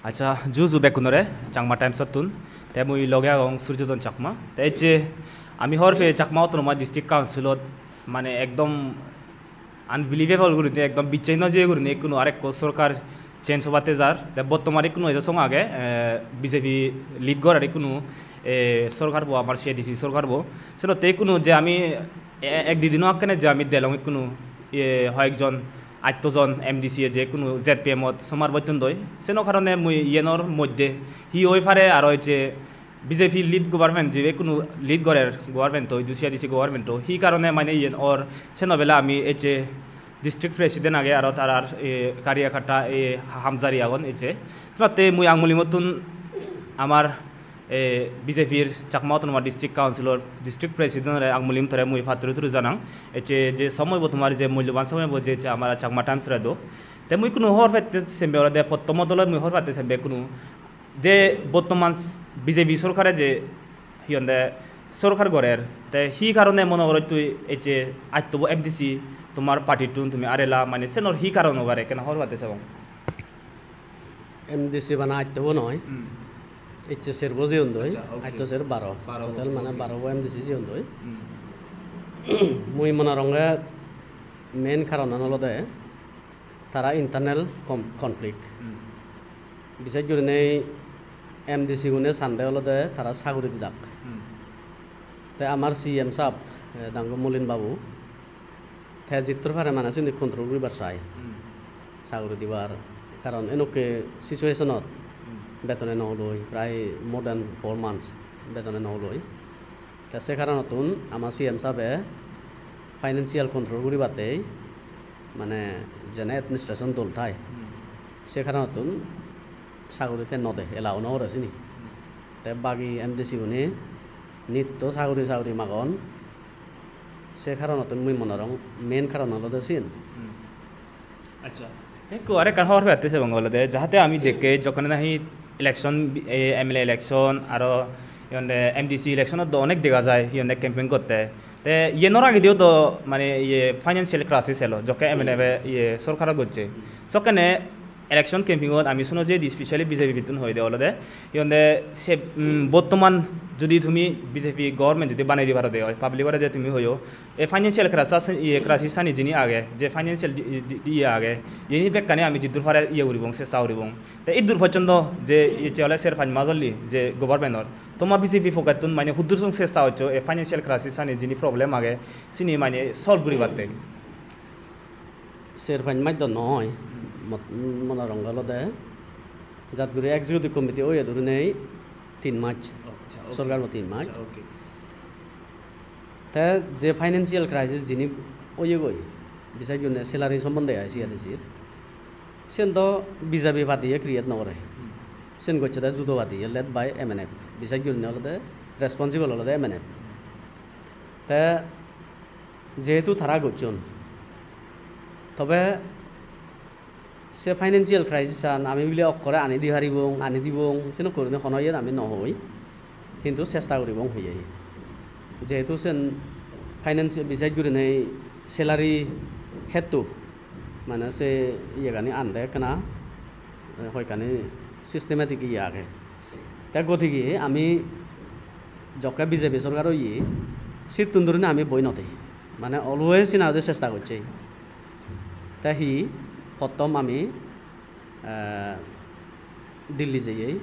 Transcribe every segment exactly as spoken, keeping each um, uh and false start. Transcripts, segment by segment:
Acha, ju ju bekkunore Changma Times-ottun. Te mui loge agong Surjodon Chakma. Te ecche ami hobor peye Chakma Autonomous District Council-ot mane ekdom unbelievable gurinei, ekdom bicchej no jeye gurinei ekkunu arekko sorkar change obatte jar. Te bottomane ekkunu ejo song age, eh, B J P lead gorer ekkunu, eh, sorkar bo, amar C A D C sorkar bo. Senotte ekkunu je ami e-, ek di dino akkene je ami delong ekkunu, eh, hoyekjon atto jon M D C je ekkunu Z P M-ot somar bottun doi. Seno karone mui iyenor moddhe hi oi pare, aro ecche B J P lead government, jibe ekkunu lead gorer government-o, idu C A D C government-o, hi karone mane iyen or, seno bele ami ecche district president age, aro tarar, eh, kariyakatta, eh, hamjari agon ecche. Senotte mui Angmulimottun amar, eh, B J P-r Chakma Autonomous District Council-or district president-ore Angmulim tore mui patturu turu janang. Ecche je somoibo, tomar je mulloban somoibo je ecche amar Chakma Times-ore do. Te mui ekkunu hobor pette sembe olode, pottomot olode mui hobor pette sembe ekkunu je bottoman s-, B J P sorkare je hi honde sorkar gorer, te hi karone mone goroj tui ecche attobo M D C tomar party-tun tumi arela, mane senor hi karon obare, ekkena hobor pette sebong? M D C bana attobo noi. Hmm. Ecche serbo jeyondoi, acha, okay. Atto ser baro. Baro. Total mane, okay, baro bo M D C jeyondoi. Hmm. Mui mone goronge main karonan olode tara internal com-, conflict. Hmm. Bishesh gurinei M D C gune sande olode tara saguri didak. Hmm. Te amar C M sahab, eh, Dangu Molin Babu, te jittur pare mane sindi control guribar sai. Hmm. Saguri dibar, karon enokke situation-ot, hmm, betone no huloi, prai more than four months betone no huloi. Te se karonottun ama C M sabe financial control guribattei, mane jene administration dol thai, hmm, se karonottun saguri te no de, allow no gore sini. Hmm. Te bagi M D C gune nitto saguri saguri magon, se karonottun mui mone gorong main karon olode siyen. Hmm. Acha. Te ekku arekkan hobor pette sebong olode, jahate ami dekke jokkene nahi election, eh, M L A election, aro hi honde M D C election-ot do onek dega jai hi honde campaign gotte. Te iyenor agediyo do mane iye financial crisis elo, jokke M N F-e iye sorkar gocche. Sokkene election campaign-ot ami suno je specially B J P-tun hoide olode, hi honde se, mm, bottoman jodi tumi B J P government jodi banei di paro de oi, public-ore je tumi hoyo, e financial crisis, iye, crisis ani jini age, je financial di-, di-, di-, iye age, iyeni bekkani ami jiddur pare iye guribong, chesta guribong. Te iddur pojjonto je ecche ole ser panch mas olli je government-or, toma B J P pocket-tun mane huddur song chesta goccho e financial crisis ani jini problem age, sini mane solve guribatte? Ser panch mas do noi, mot-, mone gorong olode jat guri executive committee oye dhurinei tin mas, acha, okay. Sorkar bo tin mas. Acha, okay. Te je financial crisis jini oyegoi, bishesh gurinei salary sombonde ai C A D C-r, siyen do B J P party-ye create no gore. Hmm. Siyen gocche de judo party-ye led by M N F. Bishesh gurinei olode responsible olode M N F. Te jehetu tara gocchon, tobe se financial crisis-an ami bile okkore ani di paribong, ani dibong, senokko gurinei hono iyet ami no hoi. Hintu chesta guribong hoye. Jehetu sen finance, bishesh gurinei salary hetto, mane se iyegani ande ekkena, eh, hoyekkani systematic iye age. Te gotige ami jokke B J P sorkar oye, sittun dhurinei ami boi no thei. Mane always hinang hoide chesta gocche. Te hi, pottom ami, eh, Delhi jeyei,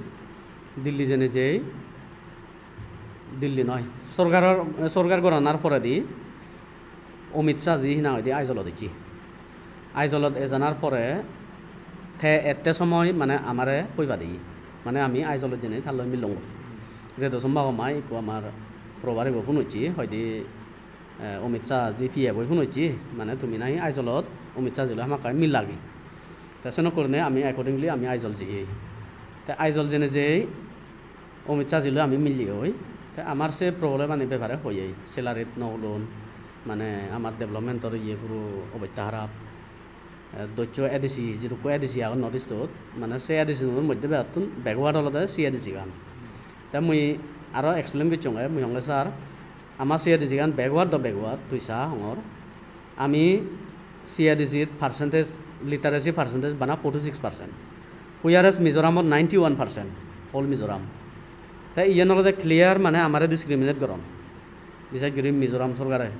Delhi jenei jei, Delhi noi, sorkaror, sorkar goranar poredi Amit Shah ji hinang hoide Aizawl-ot ecche. Aizawl-ot ejanar pore te ette somoy mane amare hoi padeye. Mane ami Aizawl-ot jenei ta loi milongoi. Redo Sombagomai ikko amar probar ibo phone gocche, hoide, eh, Amit Shah ji P A bo phone gocche, mane tumi nahi Aizawl-ot Amit Shah ji loi hamakkai mil lagi. Te senok gurinei ami accordingly ami Aizawl jeyei. Te Aizawl jenei jei Amit Shah ji loi ami mili oi, te amar se problem ani bepare hoyei, salary-t no hulon, mane amar development-or iye puro obosta harap. Eh, doccho A D C, jidukko A D C agon North East-ot, mane se A D C-gunor moddhe begottun backward olode C A D C-gan. Te mui aro explain gocchonge, mui honge, "Sir, ama C A D C-gan backward do backward, tui sa hongor." Ami C A D C-t percentage, literacy percentage bana forty six percent. Whereas Mizoramot ninety-one percent, whole Mizoram. Te iyen olode clear, mane amare discriminate goron, bishes guri Mizoram sorkare.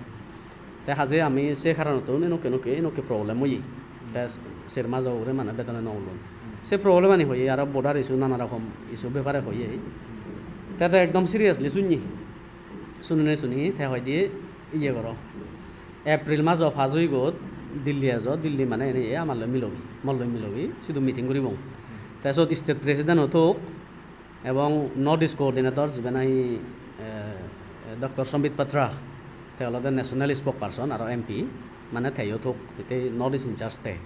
Te haje ami se karonottun enokke enokke enokke problem oye. Te ser majo ugure mane betone no ulon. Se problem ani hoye, aro border issue, nana rokom issue bepare hoye. Te te ekdom seriously sunye. Sunine suni te hoide iye goro. April majo pass oigot Delhi ejo, Delhi mane ene ye amar loi milogi, mor loi milogi, sidu meeting guribong. Te sot state president-o thok, ebong North East coordinator jibe nahi, eh, Doctor Sambit Patra, te olode national spokesperson aro M P, mane teyo thok, hitte North East in charge te.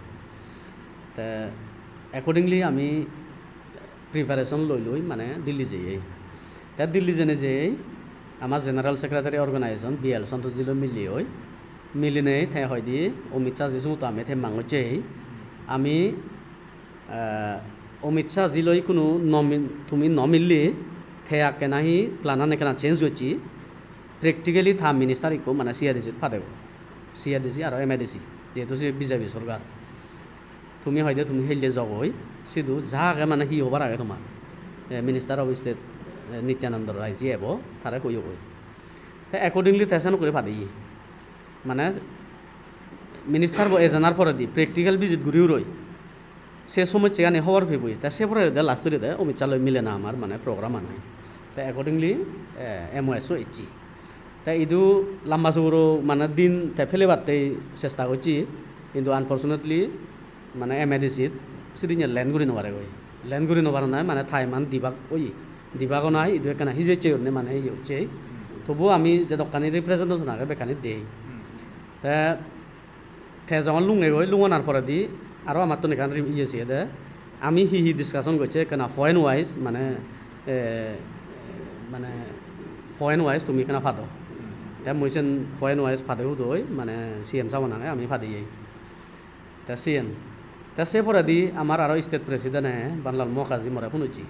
Te accordingly ami preparation loi loi mane Delhi jeyei. Te Delhi jeinei jeyei ama general secretary organization B L Santosh ji loi mileyoi. Milinei te hoide Amit Shah ji sumotto ami te mangochei. Ami, eh, Amit Shah ji loi hono no mi-, tumi no mille te akke nahi plan an ekkena change gocche. Practically ta minister ikko mane C A D C padebo. C A D C aro M A D C, jehetu se B J P sorkar. Tumi hoide tumi hille jogoi, sidu ja age mane hi hobar age tomar. Eh, Minister of State, eh, Nityanand Rai ji ebo, tare hoyogoi. Te accordingly te seno guri padeye. Mane minister bo ejanar poredi practical visit guri uroi. Se somossegani hobor peboi. Te se poredi last-ot de Amit Shah loi milena amar mane program anai. Te accordingly, eh, M O S o ecche. Te idu lamba suguro mane din te pelebatte chesta gocche, hintu unfortunately mane M A D C-t sidinne land guri no paregoi. Land guri no paronne mane time an dibak oye. Dibak onai idu ekkena hijecche gurinei mane iye gocche. Tobu ami jedokkani representation age bekkani dei. Te Te jongon lungegoi, lungonar poredi aro amattun ekkan ri-, iye siyede. Ami hi hi discussion gocche ekkena point wise, mane, eh, mane point wise tumi ekkena pado. Te mui sen point wise pade hudoi, mane C M sabo nange ami padeyei. Te siyen. Te se poredi amar aro state president-e Banlal Mukherjee more phone gocche.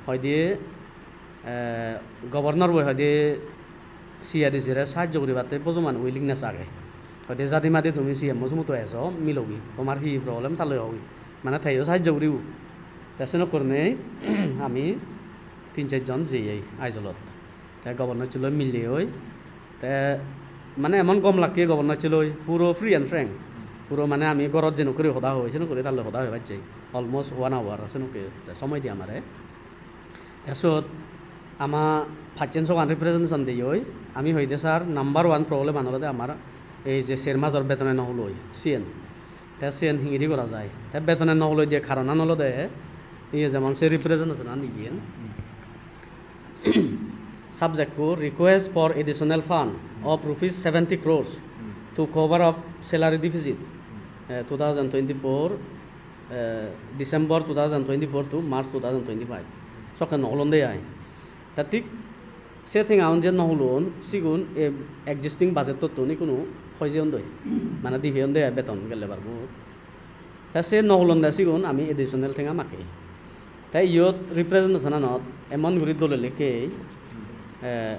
Hoide, eh, governor boi hoide C A D C re sahajjo guribatte bojoman willingness age. Hoide jadi madi tumi C M o sumotto ejo milogi, tomar hi problem ta loi hogi. Mane teyo sahajjo guribo. Te senokkorinei ami tin ser jon jeyei Aizawl-ot. Te governor-o loi mileyoi. Te mane emon gom lakke governor-o loi, puro free and frank. Puro mane ami gorot jenokkuri hoda hoi, senokkuri ta loi hoda hoi pacchei. Almost one hour senokke te somoy di amare. Te sot ama pacchen sogan representation deyoi. Ami hoide sir, number one problem an olode amar ei je ser major betone no huloi siyen. Te siyen hingiri gora jai. Te betone no huloi de karonan olode iye jemon se representation an iyen. Subject ko request for additional fund of rupees seventy crores to cover of salary deficit, eh, two thousand twenty-four, eh, December two thousand twenty-four to March two thousand twenty-five. Sokke no hulon de ai. Ta thik se tengaun je no hulon, sigun e existing budget-ottun ikkunu hoi jeyon doi. Mane di peyon de ai beton gelle barbo. Te se no hulonde sigun ami additional tenga makke. Te iyot representation-anot emon guri dole lekke, eh,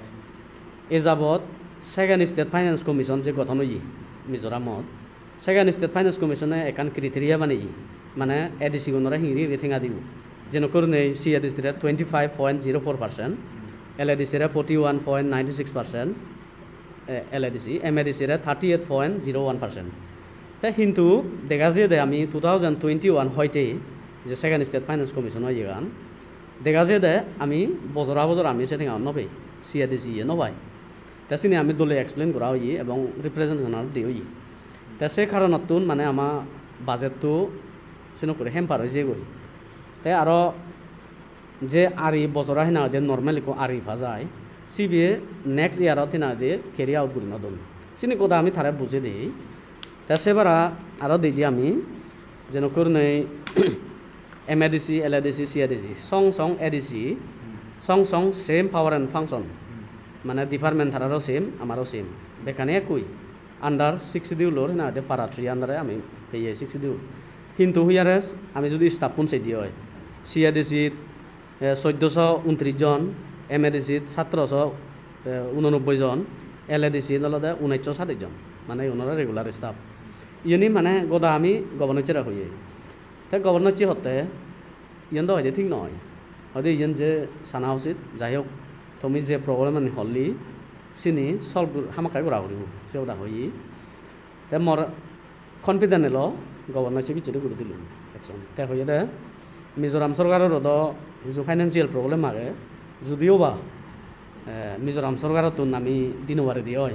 e jabot Second State Finance Commission je gothon oye Mizoramot, Second State Finance Commission-e ekkan criteria baneye, mane A D C gunore hingiri hingiri tenga dibo. Jenokke gurinei C A D C re twenty-five point zero four percent, L A D C re forty-one point nine six percent, eh, L A D C, M A D C re thirty-eight point zero one percent. Te hintu dega jiyede ami two thousand twenty-one hoite je Second State Finance Commission oyegan, dega jiyede ami bojora bojor ami se tengaun no pei, C A D C ye no pai. Te sini ami dole explain gora oye ebong representation-o de oye. Te se karonottun mane ama budget-to senokkore hamper oi jeyegoi. Te aro je ari bojora hena hoide normal ekko ari pa jai, sibe next year-ot hena hoide carry out guri no don. Sini goda ami tare bujei dei. Te se bara aro deidi ami jenokke gurinei M A D C, L A D C, C A D C, song song A D C, song song same power and function. Mane department tararo same, amaro same. Bekkani ekkui. Under sixth schedule-or hena hoide para three under-e ami peye sixth schedule. Hintu whereas ami judi staff-un sei di oi, C A D C-t, eh, soddoso untris jon, M A D C-t sattroso, eh, unonobboi jon, L A D C-t olode unesso sadej jon, mane igun olode regular staff. Iyeni mane goda ami governor-ore hoye. Te governor-e hotte Iyen do hoide thik noi. Hoide iyen je sana usit, jai hok, tumi je problem ani holli, sini solve gur-, hamakkai gora puribo, se hoda hoye. Te mor confident elo, governor se bicchede guri dilung action. Te hoyede Mizoram sorkaroro do hiju financial problem age, judiyo ba, eh, Mizoram sorkarottun ami dino baredi oi,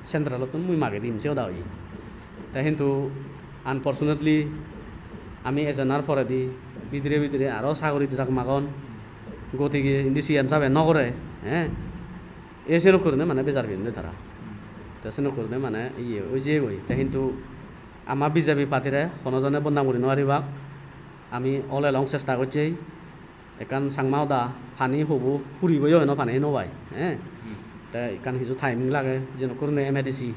centralottun mui mage dim se hoda hoye. Te hintu unfortunately ami ejenar poredi bidire bidire aro sagori didak magon, gotige indi C M sabe no gore, eh? E senok gurinei mane bejar peyonde tara. Te senok gurinei mane iye oi jeyegoi. Te hintu ama B J P party-re hono jone bodnam guri no paribak. Ami all along chesta gocchei. Ekkan Changma hoda pani hobo, huriboyo hono pani no pai, eh? Hmm. Te ekkan hiju timing lage, jenok gurinei M A D C.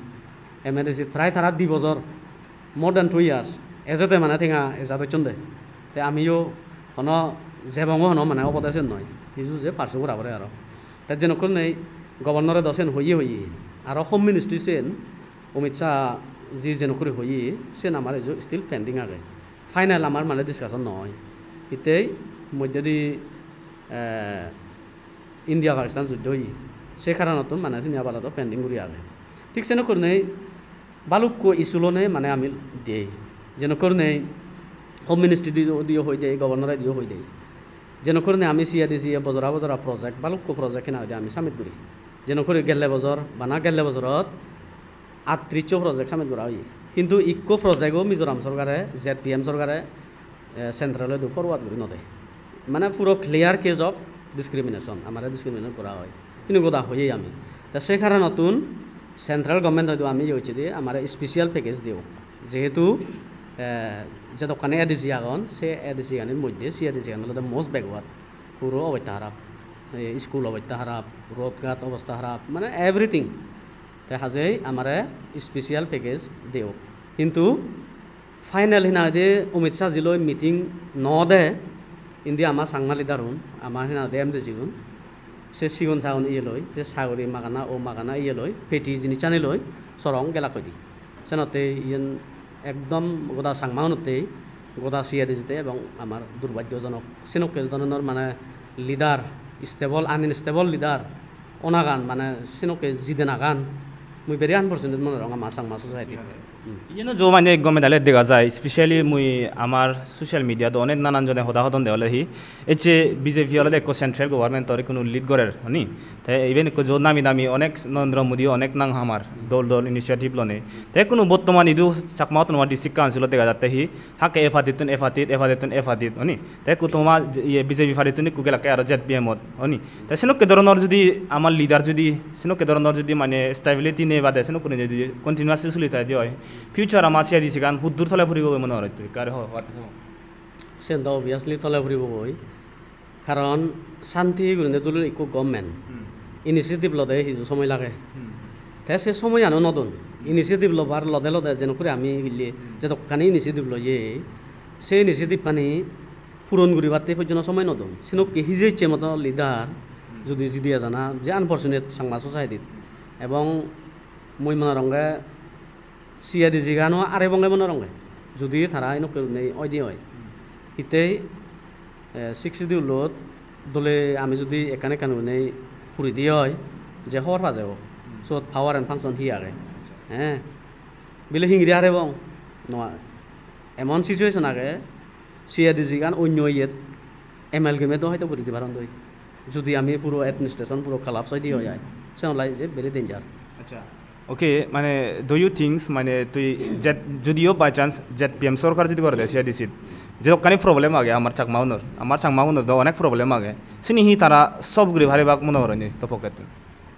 M A D C prai tara di bojor, more than two years, ejede mane tenga eja docchonde. Te amiyo hono jebongo hono mane obode sen noi. Hiju je pursue gora pore aro. Te jenok gurinei governor-e do sen hoye hoye. Aro Home Ministry sen Amit Shah ji jenok guri hoye, sen amar ejo still pending age. Final amar mane discussion no oi. Hittei moddedi, eh, India Pakistan juddo oye. Se karonottun mane sini apadoto pending guri age. Thik senok gurinei balukko issue lonei mane ami dei. Jenok gurinei Home Ministry di-, diyo hoi dei, Governor-e diyo hoi dei. Jenok gurinei ami C A D C bojora bojora project, balukko project hena hoide ami submit guri. Jenok guri gelle bojor, bana gelle bojorot attrisso project submit gora oye. Hintu ikko project-o Mizoram sorkare, Z P M sorkare, eh, central-o idu forward guri no de. Mane puro clear case of discrimination, amare discriminate gora oi. Hini goda hoyei ami. Ta se karonottun central government-o idu ami iye gocchei de, amare special package diyo. Jehetu, eh, jedokkani A D C agon, se A D C ganir moddhe, se A D C gan olode most backward. Puro obosta harap. Eh, school obosta harap, road ghat obosta harap, mane everything. Te hajei amare special package deok. Hintu final hena hoide Amit Shah ji loi meeting no de, indi ama Changma leader-un, ama hena hoide M D C-gun, se sigon sagon iye loi, se sagori magana o magana iye loi, peti jinissani loi, sorong gelak hoide. Senotte iyen ekdom goda Changma-unotte, goda C A D C-te ebong amar durbhagyojonok. Senokke dhoronor mane leader, stable, unstable leader onagan, mane senokke jidenagan, mui very unfortunate mone gorong ama Changma society-t. Hmm. Iyeno jo mane gome dale dega jai, specially mui amar social media-t onek nanan jone hoda hodon de ole hi, ecche B J P olode ekko central government-or ikkunu lead gorer, honi? Te even ekko jo nami dami onek Narendra Modi onek nang hamar dol dol initiative lonei. Te ikkunu bottoman idu Chakma Autonomous District Council-ot dega jatte hi hakke e party-ttun e party-t, e party-ttun e party-t, honi? Te ikku toma je-, iye, B J P party-ttun ikku gelakke aro Z P M-ot, honi? Te senokke dhoronor judi amar leader judi senokke dhoronor judi mane stability nei bade senokke judi continuously soli thai de oi, future amar C A D C gan huddur tole puribo goi mone hor tui? Kare ho, what is... Sen do obviously tole puribo goi. Karon santi gurinei dulor ikko government. Hmm. Initiative lode hiju somoy lage. Hmm. Te se somoyano no don. Initiative lobar lode lode jenokkuri ami hille, hmm, jedokkani initiative loye, se initiative-ani puron guribatte pojjonto somoy no don. Senokke hije icche moto leader, hmm, judi jidi ejana, je unfortunate Changma society-t. Ebong mui mone gorongge C A D C gano arebonge mone gorongge. Judi tara enokke gurinei oide oi. Hmm. Hittei, eh, Sixth Schedule-ot dole ami judi ekkan ekkan gurinei puri di oi, je hobor pa jebo. Hmm. Sot power and function hi age. Acha. Eh, bile hingiri arebong. Noa. Emon situation age, C A D C gan onyo iyet amalgamate-o hoito guri di paron doi. Judi ami puro administration puro collapse oi di oi ai, sen olai je very danger. Acha. Okay, mane, do you think, mane, tui Z-, judiyo by chance Z P M sorkar judi gore de C A D C-t, jedokkani problem age amar Chakma unor, amar Changma unor do onek problem age, sini hi tara solve guri paribak mone horo ni to pokkettun?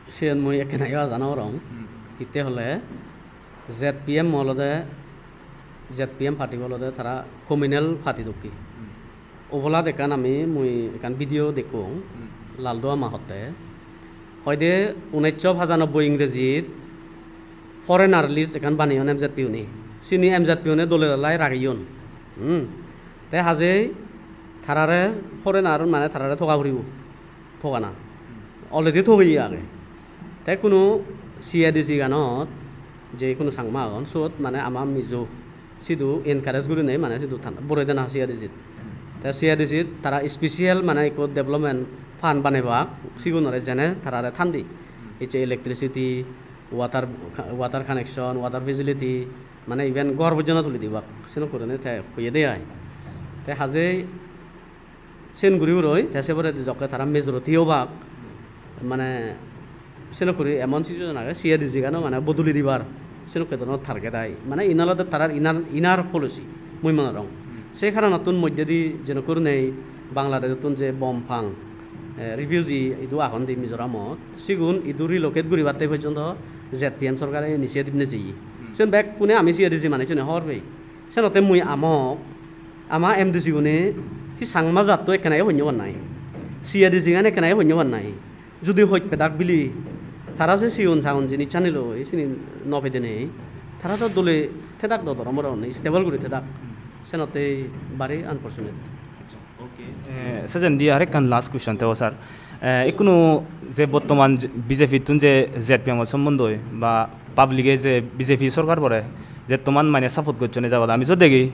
Siyen mui ekkena yo aja no gorong. Hmm. Hitte hole Z P M olode, Z P M party olode tara communal party dokke. Hmm. Obolat ekkan ami, mui ekkan video dekkong, hmm, Lalduama hotte. Hoide unnisso pachanobboi Ingrejit foreigner list ekkan baneyon M Z P une. Sini M Z P une dole dalai rageyon. Hmm. Te hajei tarare foreigner mane tarare toga puribo. Togana. Hmm. Already togeye age. Te ikkunu C A D C ganot je ikkunu Changma agon, sot mane ama Mizo sidu encourage gurinei mane sidu tan borei dena C A D C-t. Hmm. Te C A D C tara special mane ikko development fund banebak, sigunore jene tarare than di. Ecche electricity, water, water connection, water facility, mane even ghor pojjonto tuli dibak, senok gurinei te hoye de ai. Te hajei sen guri uroi, te se poredi jokke tara majority obak, mane senok guri emon situation age, C A D C gano mane bodoli dibar senokke dhoronor target ai. Mane iyan olode tarar inner, inner policy, mui mone gorong. Se karonottun moddedi jenokkor nei Bangladesh-ottun je bom pang, eh, refugee idu agon de Mizoramot, sigun idu relocate guribatte porjonto Z P M sorkare initiative nejeye. Sen bekkune ami C A D C manuchune hobor pei. Senotte mui amok, ama M D C gune hi Changma jatto ekkena ye honno pan nahi? C A D C gan ekkena ye honno pan nahi? Judi hoj pedak bili, tara se sigon sagon jinisani loi sini no pedenei, tara do dole thedak do, dhorom oro stable guri thedak. Senotte bari unfortunate. Okay. Eh, sejendi arekkan last question thebo, sir. Eh, ikkunu je bottoman je B J P-tun je Z P M-ot sombondoi ba public-e je B J P sorkar bore jettoman mane support gocchon, ei jagat ami jo degi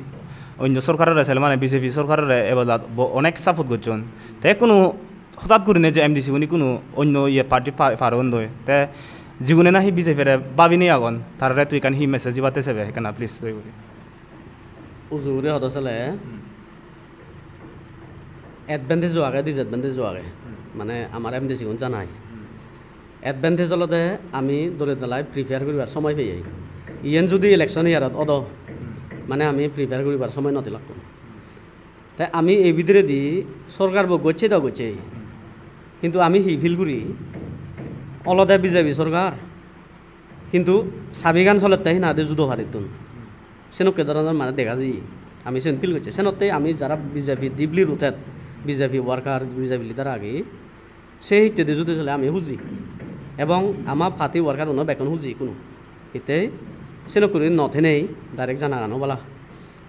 onno sorkarore sele mane B J P sorkarore ebalat bo-, onek support gocchon. Te ikkunu hotat gurine je M D C-gun ikkunu onno iye party pa-, par ondoi. Te jigune nahi B J P-re babinei agon, tarare tui ekkan hi message dibatte sebe ekkana please doye guri. Uju guri hodo sele, advantage-o age, disadvantage-o age. Mane amar M D C-gun janai. Advantage olode ami dole dalai prepare guribar somoi peyei. Iyen judi election year-ot odo, mane ami prepare guribar somoi no dilakkon. Te ami ei bidiredi sorkar bo gocche do gocche. Hintu ami hi feel guri? Olode B J P sorkar. Hintu sabigan solette hinade judo parittun. Senokke dhoronor mane dega jiye. Ami sen feel gocche. Senotte ami jara B J P deeply rooted, B J P worker, B J P leader agi, se hittedi judi sele ami huji. Ebong ama party worker uno bekkun huji ikkunu. Hitte senokkurinei no thenei direct janagan obala.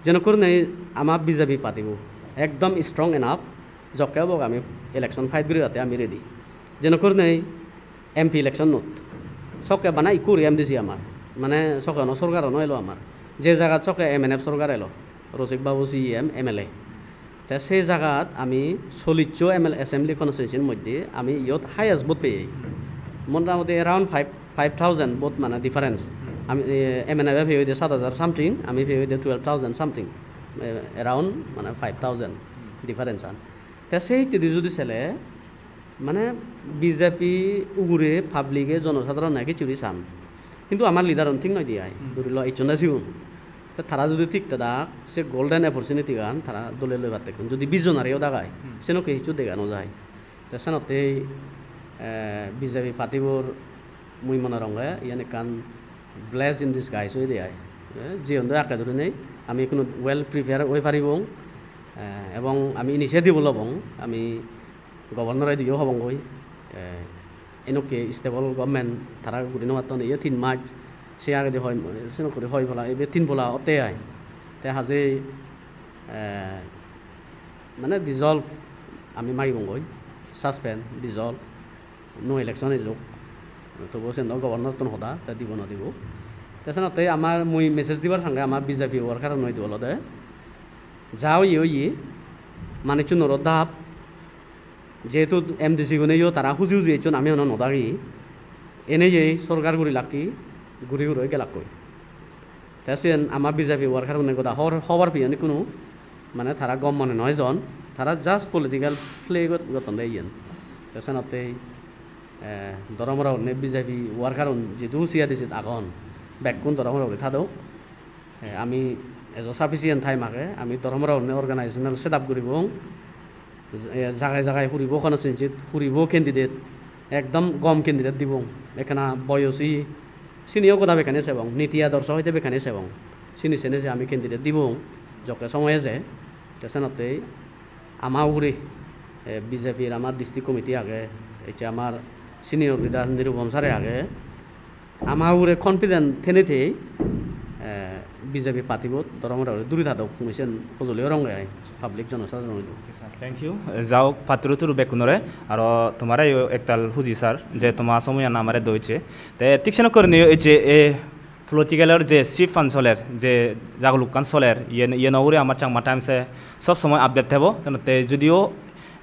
Jenokkurinei ama B J P party bo ekdom strong enough, jokke obok ami election fight guribatte ami ready. Jenokkurinei M P election-ot sokke bana ikko guri M D C amar, mane sokke ono sorkar ono elo amar. Je jagat sokke M N F sorkar elo, Rosik Babu C E M, M L A. Te se jagat ami chollisso M L A assembly constituency-r moddhe ami iyot highest vote peyei. Motamoti around five, five thousand vote mane difference. Ami, eh, M N F-e peyede sat hajar something, ami peyede twelve thousand something. Eh, around mane five thousand difference an. Te se hittedi judi sele, mane B J P ugure public-e, jonosadharone kissuri san. Hintu amar leader-un thik noi de ai. Dhuri lo ejjonde sigun. Te tara judi thik thedak, se golden opportunity-gan tara dole loi pattekkun. Judi visionary odak ai, senokke hissu dega no jai. Te senotte, eh, B J P party-bor mui mone goronge iyan ekkan bless in disguise oyede ai. Eh, jiyen do akke durinei ami ekkunu well prepare oi paribong, eh, ebong ami initiative lobong, ami governor-e diyo hobongoi, eh, enokke stable government tara guri no patton, iye tin mas, se agedi hoi, senok guri hoi pola, ibe tin pola otte ai. Te haje, eh, mane dissolve ami magibongoi, suspend, dissolve, no election ejok. Tobu sen do governor-tun hoda, te dibo no dibo. Te senotte amar mui message dibar sange amar B J P worker-unore idu olode, ja oye oye, manuchunoro dap, jehetu M D C guneyo tara huji huji ecchon, ami hono no dagi, eneye sorkar guri lakki, guri guroi gelakkoi. Te siyen ama B J P worker-une goda hor-, hobor peyon ikkunu, mane tara gom mone noi jon, tara just political play got-, gotton de iyen. Te senotte, eh, doromoro gurine B J P worker-un jidu C A D C-t agon, bekkun doromoro guri thadok. Eh, ami ejo sufficient time age, ami doromoro gurine organizational set up guribong. Eh, jagai jagai huribo constituency-t, huribo candidate, ekdom gom candidate dibong. Ekkana boyosi, siniyo goda bekkani sebong, niti adorsho hoite bekkani sebong. Sini sene je ami candidate dibong, jokke somoy eje. Te senotte ama ugure, eh, B J P-r ama district committee age, ecche amar senior leader Nirupam sir-e age. Ama ugure confident thenei thei, eh, B J P party-bot doromoro guri duri thadok, mui siyen hojoli goronge ai public jonosadharon idu. Thank you. Jaok, patturu turu bekkunore, aro tomareyo ektal huji sir, je toma somoyan amare doiche. Te thik senok gurinei ei je, eh, Political-or je shift-an soler, je jagulukkan soler, iyen, iyen ugure amar Changma Times-e sob somoi update thebo. Tenotte judiyo,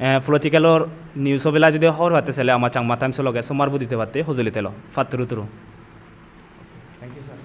eh, political-or news obela judi hobor patte sele amar Changma Times-o loge somar budi thebatte hojoli telo. Patturu turu. Thank you, sir.